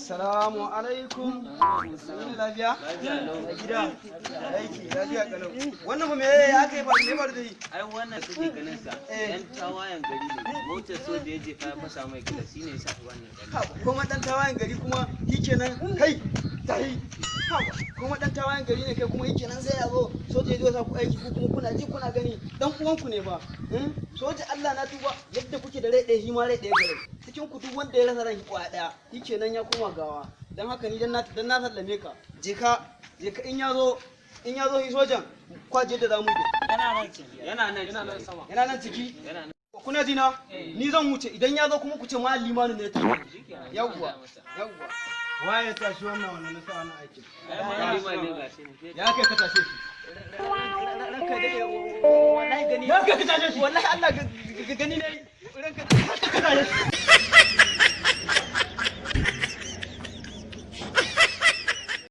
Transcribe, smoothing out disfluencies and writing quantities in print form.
Salamu alaikum. Lafiya? Gida. Aiki lafiya kalau. Wannan ba me ya kai ba me ba da yi? Ai wannan kake ganin sa yan tawayen gari ne. Motar soja ya jefa ya fasa mai gilas, shine ya shafi wannan ɗan. Kuma dan tawayen gari kuma shikenan kai tahi. Kuma dan tawayen gari ne kai kuma shikenan sai ya zo soja ya zo sa ku aiki, ku kuma kuna ji kuna gani dan uwanku ne ba. Soja, Allah na tuba, yadda kuke da rai ɗaya shi ma rai ɗaya gare. Cikin ku duk wanda ya rasa ran kwaya ɗaya shikenan ya koma gawa. Dan haka ni dan na sallame ka. Je ka, je ka, in ya zo shi sojan kwaje da zamu yi. Yana nan ciki, yana nan, yana nan sama. Yana nan ciki. Yana nan. Kuna ji na? Ni zan wuce, idan ya zo kuma ku ce ma limanu ne ta. Yawwa, yawwa. Waye ya tashi wannan wannan na sa wannan aikin? Ai ma ne gashi ne. Ya kai ka tashe shi? Ranka dade, wallahi gani. Ya kai ka tashe shi? Wallahi Allah gani ne. Ranka ka tashe shi.